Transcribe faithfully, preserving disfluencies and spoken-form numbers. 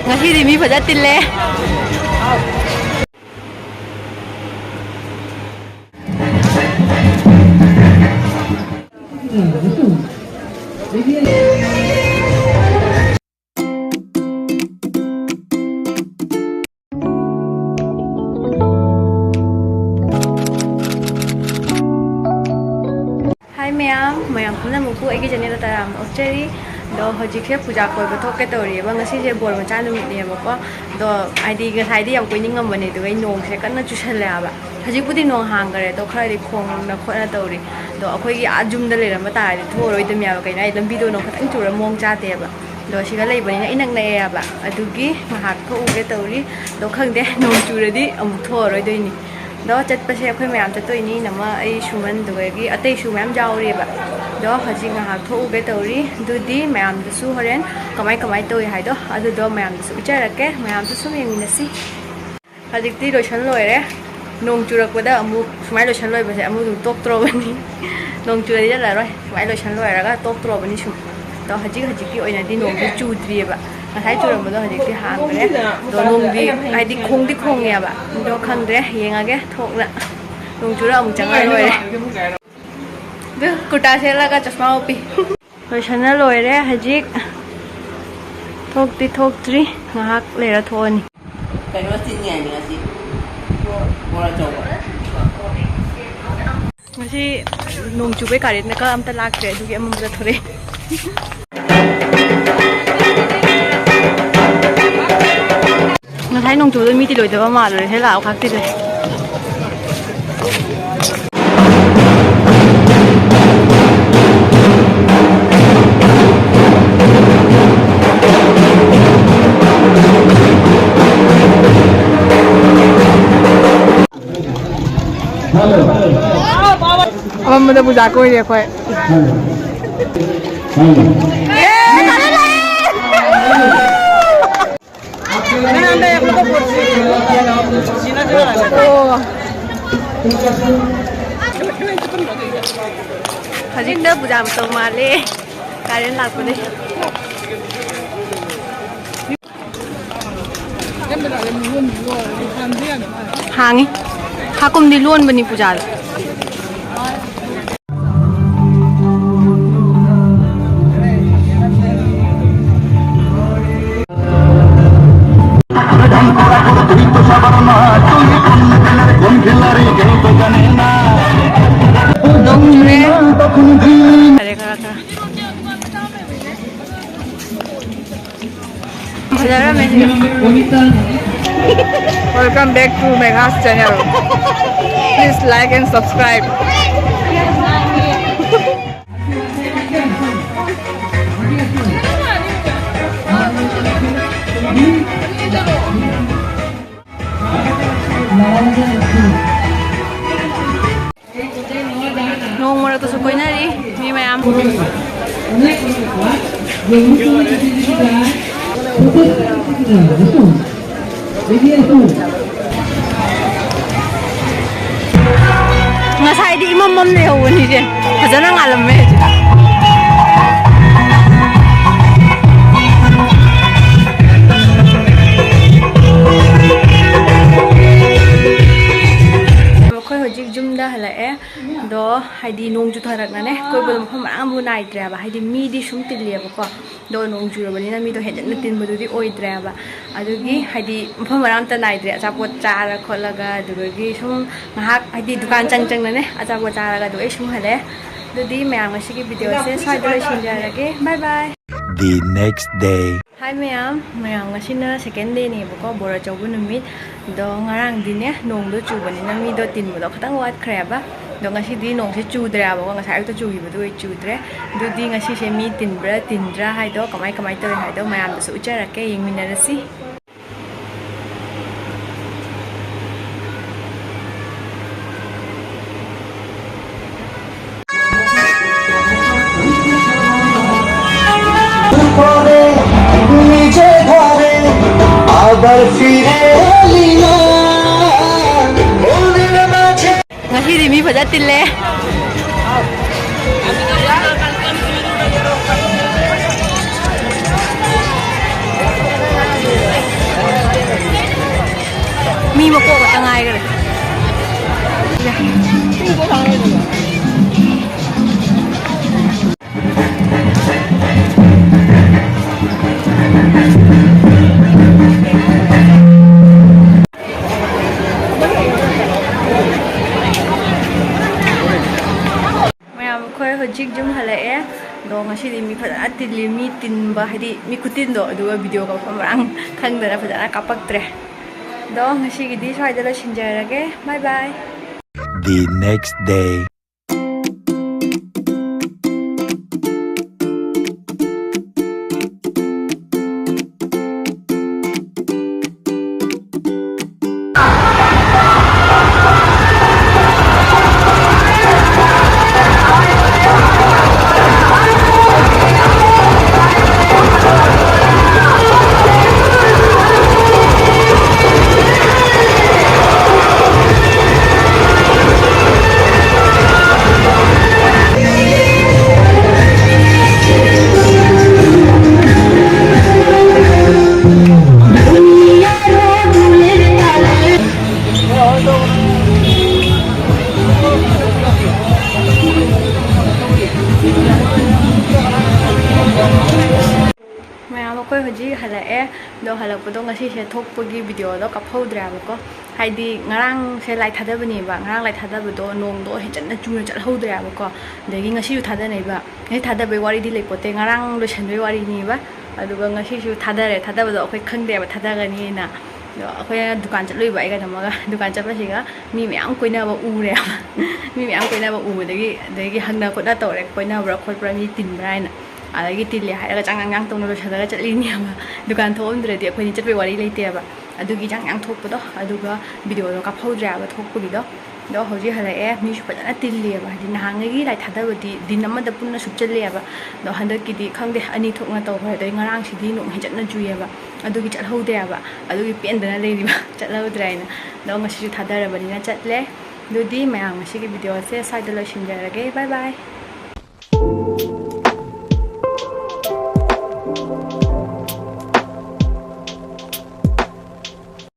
ꯉꯁꯤꯗꯤ ꯃꯤ ꯐꯖ ꯇꯤꯜꯂꯦ꯫ ꯍꯥꯏ ꯃꯌꯥꯝ, ꯃꯌꯥꯝ ꯄꯨꯝꯅꯃꯛꯄꯨ ꯑꯩꯒꯤ ꯆꯦꯅꯦꯜꯗ ꯇꯔꯥꯝꯅ ꯑꯣꯛꯆꯔꯤ꯫ ꯑꯗꯣ ꯍꯧꯖꯤꯛꯁꯦ ꯄꯨꯖꯥ ꯀꯣꯏꯕ ꯊꯣꯛꯀꯦ ꯇꯧꯔꯤꯑꯕ꯫ ꯉꯁꯤꯁꯦ ꯕꯣꯔ ꯃꯆꯥ ꯅꯨꯃꯤꯠꯅꯦꯕꯀꯣ꯫ ꯑꯗꯣ ꯍꯥꯏꯗꯤ ꯉꯁꯥꯏꯗꯤ ꯌꯥꯝ ꯀꯣꯏꯅꯤꯡꯉꯝꯕꯅꯦ, ꯑꯗꯨꯒ ꯑꯩ ꯅꯣꯡꯁꯦ ꯀꯟꯅ ꯆꯨꯁꯜꯂꯛꯑꯦꯕ꯫ ꯍꯧꯖꯤꯛꯄꯨꯗꯤ ꯅꯣꯡ ꯍꯥꯡꯈꯔꯦ, ꯑꯗꯣ ꯈꯔꯗꯤ ꯈꯣꯡꯅ ꯈꯣꯠꯅ ꯇꯧꯔꯤ꯫ ꯑꯗꯣ ꯑꯩꯈꯣꯏꯒꯤ ꯑꯥ ꯌꯨꯝꯗ ꯂꯩꯔꯝꯕ ꯇꯥꯔꯗꯤ ꯊꯣꯛꯑꯔꯣꯏꯗꯕꯅꯦꯕ꯫ ꯀꯩꯅꯣ ꯍꯥꯏꯗꯤ ꯂꯝꯕꯤꯗꯣ ꯅꯣꯡ ꯈꯤꯇꯪ ꯆꯨꯔ ꯃꯑꯣꯡ ꯆꯥꯗꯦꯕ꯫ ꯑꯗꯣ ꯁꯤꯒ ꯂꯩꯕꯅꯤꯅ ꯏꯅꯛ ꯅꯛꯑꯦꯕ꯫ ꯑꯗꯨꯒꯤ ꯉꯥꯏꯍꯥꯛ ꯊꯣꯛꯎꯒꯦ ꯇꯧꯔꯤ꯫ ꯑꯗꯣ ꯈꯪꯗꯦ, ꯅꯣꯡ ꯆꯨꯔꯗꯤ ꯑꯃꯨꯛ ꯊꯣꯛꯑꯔꯣꯏꯗꯣꯏꯅꯤ꯫ ꯑꯗꯣ ꯆꯠꯄꯁꯦ ꯑꯩꯈꯣꯏ ꯃꯌꯥꯝ ꯆꯠꯇꯣꯏꯅꯤ꯫ ꯏꯅꯝꯃ, ꯑꯩ, ꯁꯨꯃꯟ, ꯑꯗꯨꯗꯒꯤ ꯑꯇꯩꯁꯨ ꯃꯌꯥꯝ ꯌꯥꯎꯔꯤꯑꯕ꯫ ꯑꯗꯣ ꯍꯧꯖꯤꯛ ꯉꯥꯏꯍꯥꯛ ꯊꯣꯛꯎꯒꯦ ꯇꯧꯔꯤ꯫ ꯑꯗꯨꯗꯤ ꯃꯌꯥꯝꯗꯨꯁꯨ ꯍꯣꯔꯦꯟ ꯀꯃꯥꯏ ꯀꯃꯥꯏ ꯇꯧꯏ ꯍꯥꯏꯗꯣ ꯑꯗꯨꯗꯣ ꯃꯌꯥꯝꯗꯁꯨ ꯎꯠꯆꯔꯛꯀꯦ꯫ ꯃꯌꯥꯝꯁꯨ ꯁꯨꯝ ꯌꯦꯡꯃꯤꯟꯅꯁꯤ꯫ ꯍꯧꯖꯤꯛꯇꯤ ꯂꯣꯏꯁꯟ ꯂꯣꯏꯔꯦ꯫ ꯅꯣꯡ ꯆꯨꯔꯛꯄꯗ ꯑꯃꯨꯛ ꯁꯨꯃꯥꯏꯅ ꯂꯣꯏꯁꯟ ꯂꯣꯏꯕꯁꯦ ꯑꯃꯨꯛ ꯑꯗꯨꯝ ꯇꯣꯛꯇ꯭ꯔꯣꯕꯅꯤ꯫ ꯅꯣꯡ ꯆꯨꯔꯗꯤ ꯆꯠꯂꯔꯣꯏ꯫ ꯁꯨꯃꯥꯏꯅ ꯂꯣꯏꯁꯟ ꯂꯣꯏꯔꯒ ꯇꯣꯛꯇ꯭ꯔꯣꯕꯅꯤ ꯁꯨꯝ꯫ ꯑꯗꯣ ꯍꯧꯖꯤꯛ ꯍꯧꯖꯤꯛꯀꯤ ꯑꯣꯏꯅꯗꯤ ꯅꯣꯡꯗꯤ ꯆꯨꯗ꯭ꯔꯤꯑꯕ꯫ ꯉꯁꯥꯏ ꯆꯨꯔꯝꯕꯗꯣ ꯍꯧꯖꯤꯛꯇꯤ ꯍꯥꯡꯈ꯭ꯔꯦ꯫ ꯑꯗꯣ ꯅꯣꯡꯗꯤ ꯍꯥꯏꯗꯤ ꯈꯣꯡꯗꯤ ꯈꯣꯡꯉꯦꯕ꯫ ꯑꯗꯣ ꯈꯪꯗ꯭ꯔꯦ, ꯌꯦꯡꯉꯒꯦ ꯊꯣꯛꯅ꯫ ꯅꯣꯡ ꯆꯨꯔ ꯑꯃꯨꯛ ꯆꯪꯉ ꯂꯣꯏꯔꯦ꯫ ꯑꯗꯨ ꯀꯨꯔꯇꯥ ꯁꯦꯠꯂꯒ ꯆꯁꯃꯥ ꯎꯞꯄꯤ꯫ ꯂꯣꯏꯁꯟꯅ ꯂꯣꯏꯔꯦ ꯍꯧꯖꯤꯛ꯫ ꯊꯣꯛꯇꯤ ꯊꯣꯛꯇ꯭ꯔꯤ꯫ ꯉꯥꯏꯍꯥꯛ ꯂꯩꯔ ꯊꯣꯛꯑꯅꯤ꯫ ꯀꯩꯅꯣ ꯆꯤꯟ ꯌꯥꯏꯅꯤ ꯉꯁꯤ꯫ ꯕꯣꯔ ꯑꯆꯧꯕ꯫ ꯉꯁꯤ ꯅꯣꯡ ꯆꯨꯕꯩ ꯀꯥꯔꯦꯟꯅ ꯀ ꯑꯝꯇ ꯂꯥꯛꯇ꯭ꯔꯦ, ꯑꯗꯨꯒꯤ ꯑꯃꯝꯕꯗ ꯊꯣꯔꯛꯑꯦ꯫ ꯉꯁꯥꯏ ꯅꯣꯡ ꯆꯨꯕꯗꯣ ꯃꯤꯗꯤ ꯂꯣꯏꯗꯕ ꯃꯥꯜꯂꯨꯔꯦ꯫ ꯍꯦ ꯂꯥꯛꯑꯣ ꯈꯥꯛꯇꯤ ꯂꯩ꯫ ꯑꯃꯝꯕꯗ ꯄꯨꯖꯥ ꯀꯣꯏꯔꯦ ꯑꯩꯈꯣꯏ꯫ ꯑꯣ꯫ ꯍꯧꯖꯤꯛꯅ ꯄꯨꯖꯥ ꯃꯇꯧ ꯃꯥꯜꯂꯦ꯫ ꯀꯥꯔꯦꯟ ꯂꯥꯛꯄꯗꯩ꯫ ꯍꯥꯡꯉꯤ꯫ ꯍꯥꯀꯨꯝꯗꯤ ꯂꯣꯟꯕꯅꯤ ꯄꯨꯖꯥꯗ꯫ ꯅꯣꯡ ꯆꯨꯔꯦ꯫ ꯈꯔ, ꯈꯔ, ꯈꯔ꯫ ꯐꯖꯔꯝꯃꯦ ꯁꯤꯗ꯫ Welcome back to Megha's channel. Please like and subscribe. ꯅꯣꯡ ꯃꯔꯛꯇꯁꯨ ꯀꯣꯏꯅꯔꯤ ꯃꯤ ꯃꯌꯥꯝ꯫ ꯉꯁꯥꯏꯗꯤ ꯏꯃꯝ ꯃꯝ ꯂꯩꯍꯧꯕꯅꯤꯁꯦ꯫ ꯐꯖꯅ ꯉꯥꯜꯂꯝꯃꯦ ꯍꯧꯖꯤꯛ꯫ ꯑꯩꯈꯣꯏ ꯍꯧꯖꯤꯛ ꯌꯨꯝꯗ ꯍꯜꯂꯛꯑꯦ꯫ ꯑꯗꯣ ꯍꯥꯏꯗꯤ ꯅꯣꯡ ꯆꯨꯊꯔꯛꯅꯅꯦ ꯀꯣꯏꯕꯗꯣ ꯃꯐꯝ ꯃꯔꯥꯡ ꯑꯃꯨꯛ ꯅꯥꯏꯗ꯭ꯔꯦꯕ꯫ ꯍꯥꯏꯗꯤ ꯃꯤꯗꯤ ꯁꯨꯝ ꯇꯤꯜꯂꯦꯕꯀꯣ꯫ ꯑꯗꯣ ꯅꯣꯡ ꯆꯨꯔꯕꯅꯤꯅ ꯃꯤꯗꯣ ꯍꯦꯟꯖꯟꯅ ꯇꯤꯟꯕꯗꯨꯗꯤ ꯑꯣꯏꯗ꯭ꯔꯦꯕ꯫ ꯑꯗꯨꯒꯤ ꯍꯥꯏꯗꯤ ꯃꯐꯝ ꯃꯔꯥꯡ ꯑꯝꯇ ꯅꯥꯏꯗ꯭ꯔꯦ꯫ ꯑꯆꯥꯄꯣꯠ ꯆꯥꯔ ꯈꯣꯠꯂꯒ ꯑꯗꯨꯗꯒꯤ ꯁꯨꯝ ꯉꯥꯏꯍꯥꯛ ꯍꯥꯏꯗꯤ ꯗꯨꯀꯥꯟ ꯆꯪ ꯆꯪꯅꯅꯦ ꯑꯆꯥꯄꯣꯠ ꯆꯥꯔꯒ ꯑꯗꯨꯒ ꯑꯩ ꯁꯨꯝ ꯍꯜꯂꯛꯑꯦ꯫ ꯑꯗꯨꯗꯤ ꯃꯌꯥꯝ ꯉꯁꯤꯒꯤ ꯚꯤꯗꯤꯑꯣꯁꯦ ꯁ꯭ꯋꯥꯏꯗ ꯂꯣꯏꯁꯤꯟꯖꯔꯒꯦ꯫ ꯕꯥꯏ ꯕꯥꯏ꯫ The next day. ꯍꯥꯏ ꯃꯌꯥꯝ, ꯃꯌꯥꯝ ꯉꯁꯤꯅ second dayꯅꯦꯕꯀꯣ, ꯕꯣꯔ ꯑꯆꯧꯕ ꯅꯨꯃꯤꯠ꯫ ꯑꯗꯣ ꯉꯔꯥꯡꯗꯤꯅꯦ ꯅꯣꯡꯗꯣ ꯆꯨꯕꯅꯤꯅ ꯃꯤꯗꯣ ꯇꯤꯟꯕꯗꯣ ꯈꯤꯇꯪ ꯋꯥꯠꯈ꯭ꯔꯦꯕ꯫ ꯑꯗꯣ ꯉꯁꯤꯗꯤ ꯅꯣꯡꯁꯦ ꯆꯨꯗ꯭ꯔꯦꯕꯀꯣ, ꯉꯁꯥꯏ ꯑꯌꯨꯛꯇ ꯆꯨꯈꯤꯕꯗꯨ ꯑꯣꯏ ꯆꯨꯗ꯭ꯔꯦ꯫ ꯑꯗꯨꯗꯤ ꯉꯁꯤꯁꯦ ꯃꯤ ꯇꯤꯟꯕ꯭ꯔꯥ ꯇꯤꯟꯗ꯭ꯔꯥ ꯍꯥꯏꯗꯣ, ꯀꯃꯥꯏ ꯀꯃꯥꯏ ꯇꯧꯋꯦ ꯍꯥꯏꯗꯣ ꯃꯌꯥꯝꯗꯁꯨ ꯎꯠꯆꯔꯛꯀꯦ, ꯌꯦꯡꯃꯤꯟꯅꯔꯁꯤ꯫ ꯉꯁꯤꯗꯤ ꯃꯤ ꯐꯖ ꯇꯤꯜꯂꯦ꯫ ꯃꯤ ꯃꯀꯣꯛ ꯈꯛꯇ ꯉꯥꯏꯈꯔꯦ꯫ ꯃꯌꯥꯝ, ꯑꯩꯈꯣꯏ ꯍꯧꯖꯤꯛ ꯌꯨꯝ ꯍꯜꯂꯛꯑꯦ꯫ ꯑꯗꯣ ꯉꯁꯤꯗꯤ ꯃꯤ ꯐꯖꯅ ꯇꯤꯜꯂꯤ꯫ ꯃꯤ ꯇꯤꯟꯕ ꯍꯥꯏꯗꯤ ꯃꯤ ꯈꯨꯇꯤꯟꯗꯣ, ꯑꯗꯨꯒ ꯚꯤꯗꯤꯑꯣ ꯀꯥꯞꯐꯝ ꯃꯔꯥꯡ ꯈꯪꯗꯅ ꯐꯖꯅ ꯀꯥꯞꯄꯛꯇ꯭ꯔꯦ꯫ ꯑꯗꯣ ꯉꯁꯤꯒꯤꯗꯤ ꯁ꯭ꯋꯥꯏꯗ ꯂꯣꯏꯁꯤꯟꯖꯔꯒꯦ꯫ Bye bye. The next day. ꯃꯌꯥꯝ, ꯑꯩꯈꯣꯏ ꯍꯧꯖꯤꯛ ꯍꯜꯂꯛꯑꯦ꯫ ꯑꯗꯣ ꯍꯜꯂꯛꯄꯗꯣ ꯉꯁꯤꯁꯦ ꯊꯣꯛꯄꯒꯤ ꯚꯤꯗꯤꯑꯣꯗꯣ ꯀꯥꯞꯍꯧꯗ꯭ꯔꯦꯕꯀꯣ꯫ ꯍꯥꯏꯗꯤ ꯉꯔꯥꯡꯁꯦ ꯂꯥꯏ ꯊꯥꯗꯕꯅꯦꯕ꯫ ꯉꯔꯥꯡ ꯂꯥꯏ ꯊꯥꯗꯕꯗꯣ ꯅꯣꯡꯗꯣ ꯍꯦꯟꯖꯟꯅ ꯆꯨꯅ ꯆꯠꯍꯧꯗ꯭ꯔꯦꯕꯀꯣ꯫ ꯑꯗꯒꯤ ꯉꯁꯤꯁꯨ ꯊꯥꯗꯅꯩꯕ꯫ ꯉꯁꯤ ꯊꯥꯗꯕꯩ ꯋꯥꯔꯤꯗꯤ ꯂꯩꯄꯣꯠꯇꯦ, ꯉꯔꯥꯡ ꯂꯣꯏꯁꯟꯕꯩ ꯋꯥꯔꯤꯅꯦꯕ꯫ ꯑꯗꯨꯒ ꯉꯁꯤꯁꯨ ꯊꯥꯗꯔꯦ꯫ ꯊꯥꯗꯕꯗꯣ ꯑꯩꯈꯣꯏ ꯈꯪꯗꯦꯕ ꯊꯥꯗꯒꯅꯤꯅ꯫ ꯑꯗꯣ ꯑꯩꯈꯣꯏꯅ ꯗꯨꯀꯥꯟ ꯆꯠꯂꯨꯏꯕ, ꯑꯩꯒ ꯅꯝꯃꯒ꯫ ꯗꯨꯀꯥꯟ ꯆꯠꯄꯁꯤꯒ ꯃꯤ ꯃꯌꯥꯝ ꯀꯣꯏꯅꯕ ꯎꯔꯦꯕ꯫ ꯃꯤ ꯃꯌꯥꯝ ꯀꯣꯏꯅꯕ ꯎꯕꯗꯒꯤ, ꯑꯗꯒꯤ ꯍꯪꯅ ꯈꯣꯠꯅ ꯇꯧꯔꯦ, ꯀꯣꯏꯅꯕ꯭ꯔꯥ ꯈꯣꯠꯄ꯭ꯔꯥ, ꯃꯤ ꯇꯤꯟꯕ꯭ꯔꯥ ꯍꯥꯏꯅ꯫ ꯑꯗꯒꯤ ꯇꯤꯜꯂꯦ ꯍꯥꯏꯔꯒ ꯆꯥꯡ ꯌꯥꯡ ꯌꯥꯡ ꯇꯧꯅ ꯂꯣꯏꯁꯤꯜꯂꯒ ꯆꯠꯂꯤꯅꯦꯕ꯫ ꯗꯨꯀꯥꯟ ꯊꯣꯛꯑꯝꯗ꯭ꯔꯗꯤ ꯑꯩꯈꯣꯏꯅꯤ ꯆꯠꯄꯩ ꯋꯥꯔꯤ ꯂꯩꯇꯦꯕ꯫ ꯑꯗꯨꯒꯤ ꯆꯥꯡ ꯌꯥꯡ ꯊꯣꯛꯄꯗꯣ, ꯑꯗꯨꯒ ꯚꯤꯗꯤꯑꯣꯗꯣ ꯀꯥꯞꯍꯧꯗ꯭ꯔꯦꯕ ꯊꯣꯛꯄꯒꯤꯗꯣ꯫ ꯑꯗꯣ ꯍꯧꯖꯤꯛ ꯍꯜꯂꯛꯑꯦ, ꯃꯤꯁꯨ ꯐꯖꯅ ꯇꯤꯜꯂꯦꯕ꯫ ꯍꯥꯏꯗꯤ ꯅꯍꯥꯟꯉꯩꯒꯤ ꯂꯥꯏ ꯊꯥꯗꯕꯗꯤ ꯗꯤꯟ ꯑꯃꯗ ꯄꯨꯟꯅ ꯁꯨꯞꯆꯜꯂꯦꯕ꯫ ꯑꯗꯣ ꯍꯟꯗꯛꯀꯤꯗꯤ ꯈꯪꯗꯦ, ꯑꯅꯤ ꯊꯣꯛꯅ ꯇꯧꯈ꯭ꯔꯦ꯫ ꯑꯗꯩ ꯉꯔꯥꯡꯁꯤꯗꯤ ꯅꯣꯡ ꯍꯦꯟꯖꯟꯅ ꯆꯨꯏꯌꯦꯕ, ꯑꯗꯨꯒꯤ ꯆꯠꯍꯧꯗꯦꯕ꯫ ꯑꯗꯨꯒꯤ ꯄꯦꯟꯗꯅ ꯂꯩꯔꯤꯕ꯫ ꯆꯠꯍꯧꯗ꯭ꯔꯦ ꯍꯥꯏꯅ꯫ ꯑꯗꯣ ꯉꯁꯤꯁꯨ ꯊꯥꯗꯔꯕꯅꯤꯅ ꯆꯠꯂꯦ꯫ ꯑꯗꯨꯗꯤ ꯃꯌꯥꯝ, ꯉꯁꯤꯒꯤ ꯚꯤꯗꯤꯑꯣꯁꯦ ꯁ꯭ꯋꯥꯏꯗ ꯂꯣꯏꯁꯤꯟꯖꯔꯒꯦ꯫ Bye bye꯫